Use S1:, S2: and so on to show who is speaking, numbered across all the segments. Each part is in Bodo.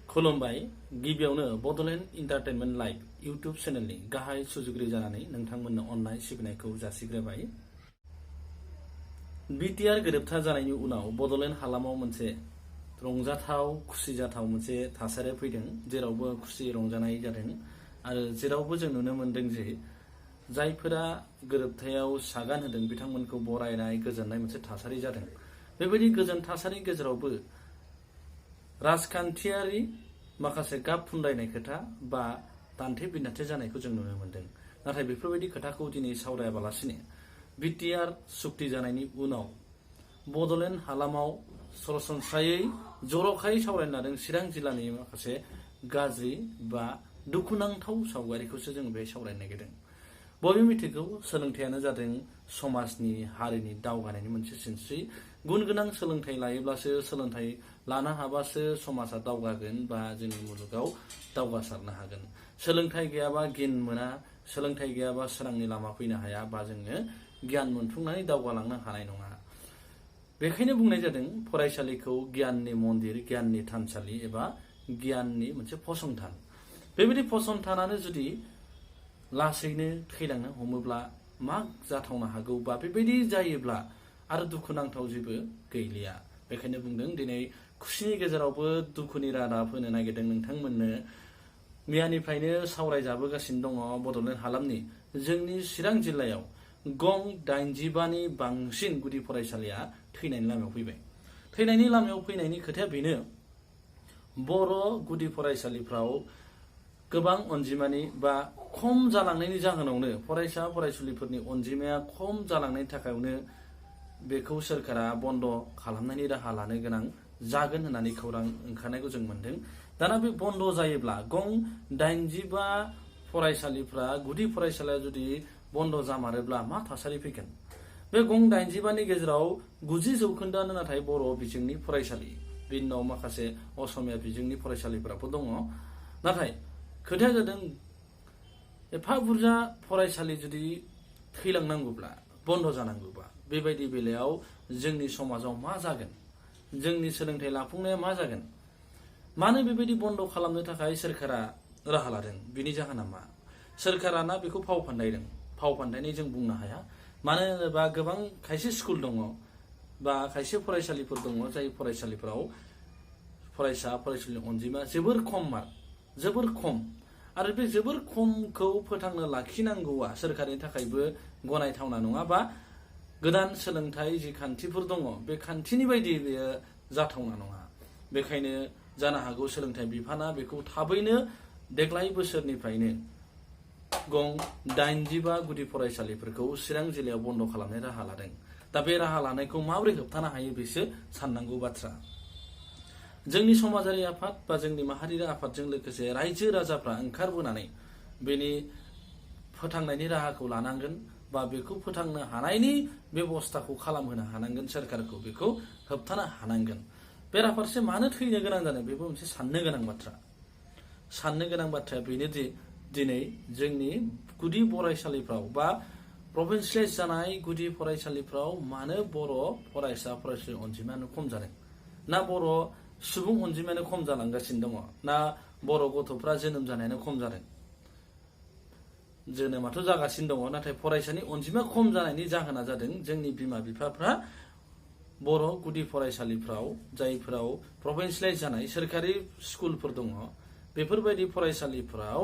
S1: खुलुमबाय गिबियावनो बडलेण्ड एन्टारटेनमेन्ट लाइभ इउट्युब चेनेलनि गाहाय सुजुगिरि जानानै नोंथांमोननो अननाय सिबिनायखौ जासिग्रोबाय। बिटिआर गोरोबथा जानायनि उनाव बडलेण्ड हालामाव मोनसे रंजाथाव खुसि जाथाव मोनसे थासारि फैदों, जेरावबो खुसि रंजानाय जादों आरो जेरावबो जों नुनो मोनदों जे जायफोरा गोरोबथायाव सागान होदों बिथांमोनखौ बरायनाय गोजोननाय मोनसे थासारि जादों। बेबायदि गोजोन थासारिनि गेजेरावबो राजखान्थियारि माखासे गाब फुनलायनाय खोथा बा दान्थे बिदान्थे जानायखौ जों नुनो मोनदों। नाथाय बेफोरबायदि खोथाखौ दिनै सावरायाबालासिनो बिटिआर सुक्ति जानायनि उनाव बडलेण्ड हालामाव सरासनस्रायै जर'खायै सावरायनो लादों चिरां जिल्लानि माखासे गाज्रि बा दुखुनांथाव सावगारिखौसो जों बेहाय सावरायनो नागिरदों। बयबो मिथिगौ सोलोंथाइयानो जादों समाजनि हारिनि दावगानायनि मोनसे सिनस्रि। गुन गोनां सोलोंथाइ लायोब्लासो, सोलोंथाइ लानो हाबासो समाजा दावगागोन बा जोंनि मुलुगाव दावगासारनो हागोन। सोलोंथाइ गैयाबा गियान मोना, सोलोंथाइ गैयाबा सोरांनि लामा फैनो हाया बा जोङो गियान मोनफुंनानै दावगालांनो हानाय नङा। बेखायनो बुंनाय जादों फरायसालिखौ गियाननि मन्दिर, गियाननि थानसालि एबा गियाननि मोनसे फसंथान। बेबायदि फसंथानानो जुदि लासैनो थैलांनो हमोब्ला मा जाथावनो हागौ बा बेबायदि जायोब्ला आरो दुखुनांथाव जेबो गैलिया। बेखायनो बुंदों दिनै खुसिनि गेजेरावबो दुखुनि रादाब होनो नागिरदों नोंथांमोननो। मैयानिफ्रायनो सावरायजाबोगासिनो दङ बडलेण्ड हालामनि जोंनि चिरां जिल्लायाव गं 85नि बांसिन गुदि फरायसालिया थैनायनि लामायाव फैबाय। थैनायनि लामायाव फैनायनि खोथाया बेनो, बर' गुदि फरायसालिफ्राव गोबां अनजिमानि बा खम जालांनायनि जाहोनावनो फरायसा फरायसुलिफोरनि अनजिमाया खम जालांनायनि थाखायनो बेखौ सोरखारा बन्द खालामनायनि राहा लानो गोनां जागोन होननानै खौरां ओंखारनायखौ जों मोनदों। दाना बे बन्द जायोब्ला गं 85 फरायसालिफ्रा गुदि फरायसालिया जुदि बन्द जामारोब्ला मा थासारि फैगोन? बे गं 85नि गेजेराव 90% नाथाय बर' बिजोंनि फरायसालि, बिनि उनाव माखासे असमिया बिजोंनि फरायसालिफोराबो दङ। नाथाय खोथाया जादों एफा बुरजा फरायसालि जुदि थैलांनांगौब्ला, बन्द जानांगौब्ला बेबायदि बेलायाव जोंनि समाजाव मा जागोन? जोंनि सोलोंथाइ लाफुंनाया मा जागोन? मानो बेबायदि बन्द खालामनो थाखाय सोरखारा राहा लादों? बिनि जाहोना मा? सोरखाराना बेखौ फाव फान्दायदों। फाव फान्दायनाय जों बुंनो हाया। मानो होनोबा गोबां खायसे स्कुल दङ बा खायसे फरायसालिफोर दङ जाय फरायसालिफोराव फरायसा फरायसुलिनि अनजिमा जोबोर खम आरो बे जोबोर खमखौ फोथांनो लाखिनांगौआ सोरखारनि थाखायबो गनायथावना नङा बा गोदान सोलोंथाइ जि खान्थिफोर दङ बे खान्थिनि बायदि बेयो जाथावना नङा। बेखायनो जानो हागौ सोलोंथाइ बिफाना बेखौ थाबैनो देग्लाय बोसोरनिफ्रायनो गं 85 गुदि फरायसालिफोरखौ चिरां जिल्लायाव बन्द खालामनाय राहा लादों। दा बे राहा लानायखौ माबोरै होबथानो हायो बेसो साननांगौ बाथ्रा। जोंनि समाजारि आफाद बा जोंनि माहारियारि आफादजों लोगोसे रायजो राजाफ्रा ओंखारबोनानै बेनि फोथांनायनि राहाखौ लानांगोन बा बेखौ फोथांनो हानायनि बेबस्थाखौ खालामहोनो हानांगोन। सोरखारखौ बेखौ होबथानो हानांगोन। बेराफारसे मानो थैनो गोनां जादों बेबो मोनसे साननो गोनां बाथ्रा। साननो गोनां बाथ्राया बेनोदि दिनै जोंनि गुदि फरायसालिफ्राव बा प्रभिन्सियेलाइज जानाय गुदि फरायसालिफ्राव मानो बर' फरायसा फरायसुलि अनजिमायानो खम जादों? ना बर' सुबुं अनजिमायानो खम जालांगासिनो दङ? ना बर' गथ'फ्रा जोनोम जानायानो खम जादों? जोनोमाथ' जागासिनो दङ, नाथाय फरायसानि अनजिमा खम जानायनि जाहोना जादों जोंनि बिमा बिफाफ्रा बर' गुदि फरायसालिफ्राव जायफोराव प्रभिन्सियेलाइज जानाय सोरखारि स्कुलफोर दङ बेफोरबायदि फरायसालिफ्राव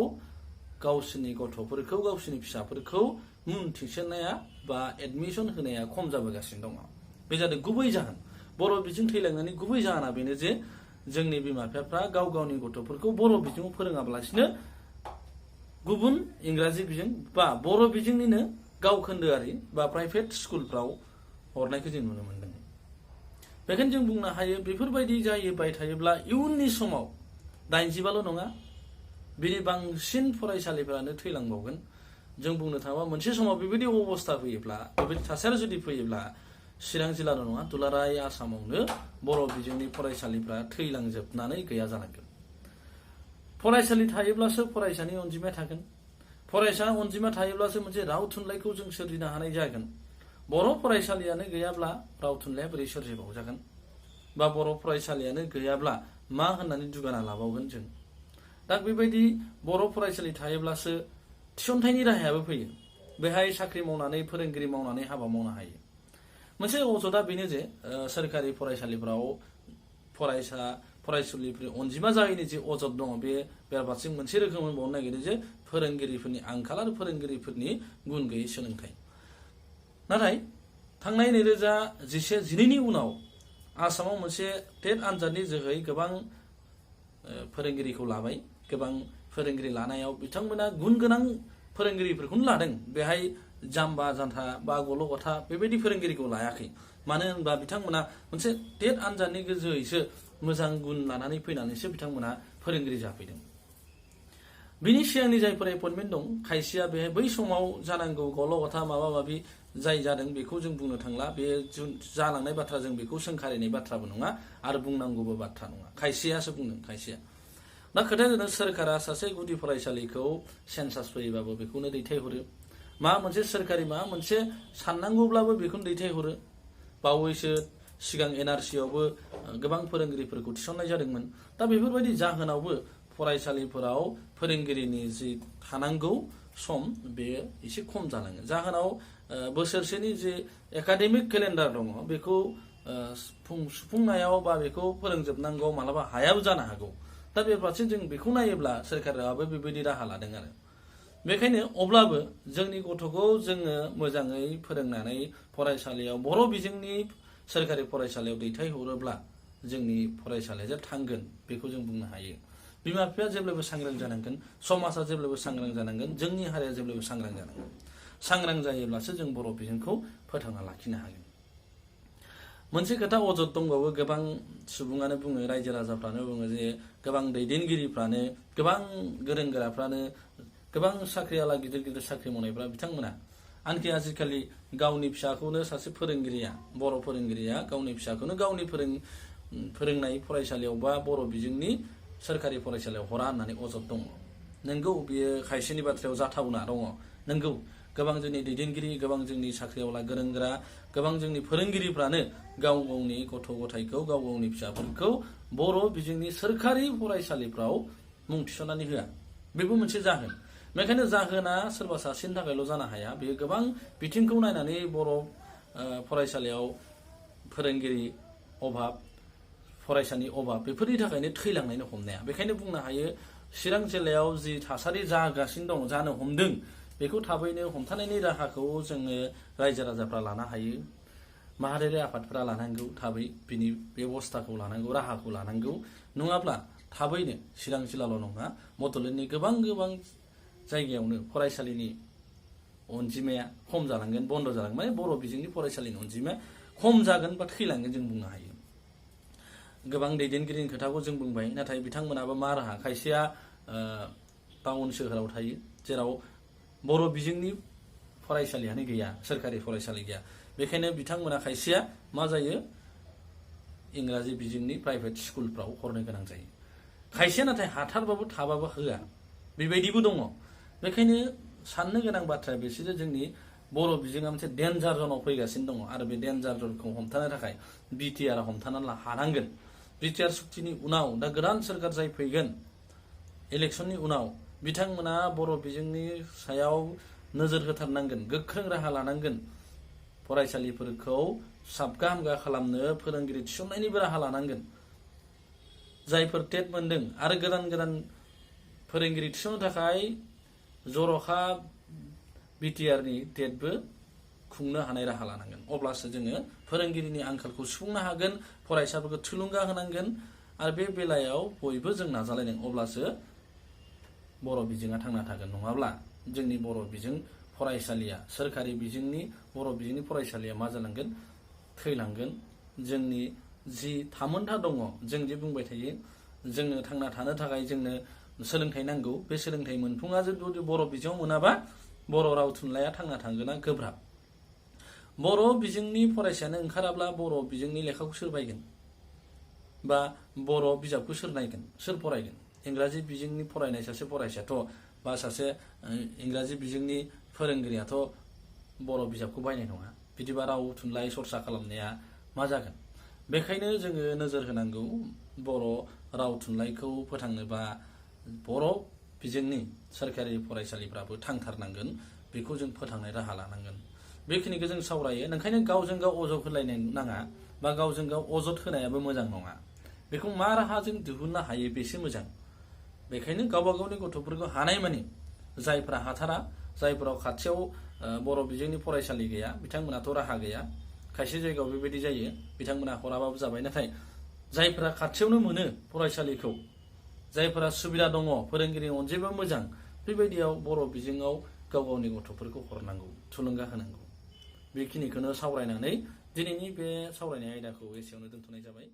S1: गावसोरनि गथ'फोरखौ, गावसोरनि फिसाफोरखौ मुं थिसननाया बा एडमिसन होनाया खम जाबोगासिनो दङ। बे जादों गुबै जाहोन। बर' बिजों थैलांनायनि गुबै जाहोना बेनो जे जोंनि बिमा बिफाफ्रा गाव गावनि गथ'फोरखौ बर' बिजोङाव फोरोङाब्लासिनो गुबुन इंराजि बिजों बा बर' बिजोंनिनो गावखोन्दोआरि बा प्राइभेट स्कुलफ्राव हरनायखौ जों नुनो मोनदों। बेखायनो जों बुंनो हायो बेफोरबायदि जायोबाय थायोब्ला इयुननि समाव 85ल' नङा, बिनि बांसिन फरायसालिफोरानो थैलांबावगोन। जों बुंनो थाङोबा मोनसे समाव बेबायदि अबस्था फैयोब्ला, बेबायदि थासारि जुदि फैयोब्ला चिरां जिल्लाल' नङा दुलाराय आसामावनो बर' बिजोंनि फरायसालिफ्रा थैलांजोबनानै गैया जालांगोन। फरायसालि थायोब्लासो फरायसानि अनजिमाया थागोन। फरायसा अनजिमा थायोब्लासो मोनसे राव थुनलाइखौ जों सोरजिनो हानाय जागोन। बर' फरायसालियानो गैयाब्ला राव थुनलाइया बोरै सोरजिबावजागोन? बा बर' फरायसालियानो गैयाब्ला मा होननानै दुगाना लाबावगोन जों। दा बेबायदि बर' फरायसालि थायोब्लासो थिसनथाइनि राहायाबो फैयो। बेहाय साख्रि मावनानै फोरोंगिरि मावनानै हाबा मावनो हायो। मोनसे अजदा बेनो जे सोरखारि फरायसालिफ्राव फरायसुलिफोरनि अनजिमा जायैनि जे अजद दङ बे बेराफारसे मोनसे रोखोमै बुंबावनो नागिरो जे फोरोंगिरिफोरनि आंखाल आरो फोरोंगिरिफोरनि गुन गैयै सोलोंथाइ। नाथाय थांनाय 2011-12नि उनाव आसामाव मोनसे टेट आनजादनि जोहै गोबां फोरोंगिरिखौ लाबाय। गोबां फोरोंगिरि लानायाव बिथांमोना गुन गोनां फोरोंगिरिफोरखौनो लादों। बेहाय जाम्बा जान्था बा गल' गथा बेबायदि फोरोंगिरिखौ लायाखै। मानो होनबा बिथांमोना मोनसे टेट आनजादनि जोहैसो मोजां गुन लानानै फैनानैसो बिथांमोना फोरोंगिरि जाफैदों। बिनि सिगांनि जायफोर एपइन्टमेन्ट दं खायसेया बेहाय बै समाव जानांगौ गल' गथा माबा माबि जाय जादों बेखौ जों बुंनो थांला। बे जालांनाय बाथ्रा जों बेखौ सोंखारिनाय बाथ्राबो नङा आरो बुंनांगौबो बाथ्रा नङा। खायसेयासो बुंदों खायसेया। दा खोथाया जादों सोरखारा सासे गुदि फरायसालिखौ सेन्सास फैयोबाबो बेखौनो दैथायहरो। माबा मोनसे सोरखारि माबा मोनसे साननांगौब्लाबो बेखौनो दैथायहरो। बावैसो सिगां NRC-आवबो गोबां फोरोंगिरिफोरखौ थिसननाय जादोंमोन। दा बेफोरबायदि जाहोनावबो फरायसालिफोराव फोरोंगिरिनि जि थानांगौ सम बेयो एसे खम जालाङो। जाहोनाव बोसोरसेनि जे एकाडेमिक केलेन्डार दङ बेखौ सुफुंनायाव बा बेखौ फोरोंजोबनांगौ मालाबा हायाबो जानो हागौ। दा बेफारसे जों बेखौ नायोब्ला सोरखाराबो बेबायदि राहा लादों आरो। बेखायनो अब्लाबो जोंनि गथ'खौ जोङो मोजाङै फोरोंनानै फरायसालियाव बर' बिजोंनि सोरखारि फरायसालियाव दैथायहरोब्ला जोंनि फरायसालिया जे थांगोन बेखौ जों बुंनो हायो। बिमा बिफाया जेब्लाबो सांग्रां जानांगोन, समाजा जेब्लाबो सांग्रां जानांगोन, जोंनि हारिया जेब्लाबो सांग्रां जानांगोन। सांग्रां जायोब्लासो जों बर' बिजोंखौ फोथांना लाखिनो हागोन। मोनसे खोथा अजद दंबावो। गोबां सुबुङानो बुङो, रायजो राजाफ्रानो बुङो जे गोबां दैदेनगिरिफ्रानो, गोबां गोरों गोराफ्रानो, गोबां साख्रियाला गिदिर गिदिर साख्रि मावनायफ्रा बिथांमोना आनखि आजिखालि गावनि फिसाखौनो सासे फोरोंगिरिया, बर' फोरोंगिरिया गावनि फिसाखौनो गावनि फोरोंनाय फरायसालियाव बा बर' बिजोंनि सोरखारि फरायसालियाव हरा होननानै अजद दङ। नोंगौ बियो खायसेनि बाथ्रायाव जाथावना दङ। नोंगौ गोबां जोंनि दैदेनगिरि, गोबां जोंनि साख्रियावला गोरों गोरा, गोबां जोंनि फोरोंगिरिफ्रानो गाव गावनि गथ' गथायखौ, गाव गावनि फिसाफोरखौ बर' बिजोंनि सोरखारि फरायसालिफ्राव मुं थिसननानै होआ। बेबो मोनसे जाहोन। बेखायनो जाहोना सोरबा सासेनि थाखायल' जानो हाया। बेयो गोबां बिथिंखौ नायनानै बर' फरायसालियाव फोरोंगिरि अभाब, फरायसानि अभाब बेफोरनि थाखायनो थैलांनायनो हमनाया। बेखायनो बुंनो हायो चिरां जिल्लायाव जि थासारि जागासिनो दं, जानो हमदों, बेखौ थाबैनो हमथानायनि राहाखौ जोङो रायजो राजाफ्रा लानो हायो। माहारियारि आफादफोरा लानांगौ, थाबै बिनि बेबस्थाखौ लानांगौ, राहाखौ लानांगौ। नङाब्ला थाबैनो चिरां जिल्लाल' नङा, बड'लेण्डनि गोबां जायगायावनो फरायसालिनि अनजिमाया खम जालांगोन, बन्द जालांगोन। माने बर' बिजोंनि फरायसालिनि अनजिमाया खम जागोन बा थैलांगोन जों बुंनो हायो। गोबां दैदेनगिरिनि खोथाखौ जों बुंबाय, नाथाय बिथांमोनाबो मा राहा? खायसेया टाउन सोहोराव थायो जेराव बर' बिजोंनि फरायसालियानो गैया, सोरखारि फरायसालि गैया। बेखायनो बिथांमोना खायसेया मा जायो, इंराजि बिजोंनि प्राइभेट स्कुलफ्राव हरनो गोनां जायो। खायसेया नाथाय हाथारबाबो थाबाबो होआ, बेबायदिबो दङ। बेखायनो साननो गोनां बाथ्राया बिसोरो जोंनि बर' बिजोङा मोनसे डेन्जार जनाव फैगासिनो दङ आरो बे डेन्जार जनखौ हमथानो थाखाय बिटिआर हमथाना हानांगोन। बिटिआर सुक्तिनि उनाव दा गोदान सोरखार जाय फैगोन इलेक्सननि उनाव बिथांमोना बर' बिजोंनि सायाव नोजोर होथारनांगोन, गोख्रों राहा लानांगोन। फरायसालिफोरखौ साबगा हामगा खालामनो फोरोंगिरि थिसननायनिबो राहा लानांगोन। जायफोर टेट मोनदों आरो गोदान फोरोंगिरि थिसननो थाखाय जर'खा बिटिआरनि टेटबो खुंनो हानाय राहा लानांगोन। अब्लासो जोङो फोरोंगिरिनि आंखालखौ सुफुंनो हागोन, फरायसाफोरखौ थुलुंगा होनांगोन आरो बे बेलायाव बयबो जों नाजालायदों। अब्लासो बर' बिजोङा थांना थागोन। नङाब्ला जोंनि बर' बिजों फरायसालिया, सोरखारि बिजोंनि बर' बिजोंनि फरायसालिया मा जालांगोन? थैलांगोन। जोंनि जि थामोनथा दङ, जों जे बुंबाय थायो जोंनो थांना थानो थाखाय जोंनो सोलोंथाइ नांगौ। बे सोलोंथाइ मोनफुङा जुदि बर' बिजोङाव मोनाबा बर' राव थुनलाइया थांना थांगोना गोब्राब। बर' बिजोंनि फरायसायानो ओंखाराब्ला बर' बिजोंनि लेखाखौ सोर बायगोन? बा बर' बिजाबखौ सोर नायगोन, सोर फरायगोन? इंराजि बिजोंनि फरायनाय सासे फरायसायाथ' बा सासे इंराजि बिजोंनि फोरोंगिरियाथ' बर' बिजाबखौ बायनाय नङा। बिदिबा राव थुनलाइ सरसा खालामनाया मा जागोन? बेखायनो जोङो नोजोर होनांगौ बर' राव थुनलाइखौ फोथांनोबा बर' बिजोंनि सोरखारि फरायसालिफ्राबो थांथारनांगोन। बेखौ जों फोथांनाय राहा लानांगोन। बेखिनिखौ जों सावरायो। ओंखायनो गावजों गाव अजद होलायनो नाङा बा गावजों गाव अजद होनायाबो मोजां नङा। बेखौ मा राहाजों दिहुननो हायो बेसो मोजां। बेखायनो गावबा गावनि गथ'फोरखौ हानायमानि जायफ्रा हाथारा, जायफोराव खाथियाव बर' बिजोंनि फरायसालि गैया, बिथांमोनाथ' राहा गैया। खायसे जायगायाव बेबायदि जायो, बिथांमोना हराबाबो जाबाय। नाथाय जायफोरा खाथियावनो मोनो फरायसालिखौ, जायफोरा सुबिदा दङ, फोरोंगिरि अनजिमा मोजां, बेबायदियाव बर' बिजोङाव गाव गावनि गथ'फोरखौ हरनांगौ, थुलुंगा होनांगौ। बेखिनिखौनो सावरायनानै दिनैनि बे सावरायनाय आयदाखौ एसेयावनो दोनथ'नाय जाबाय।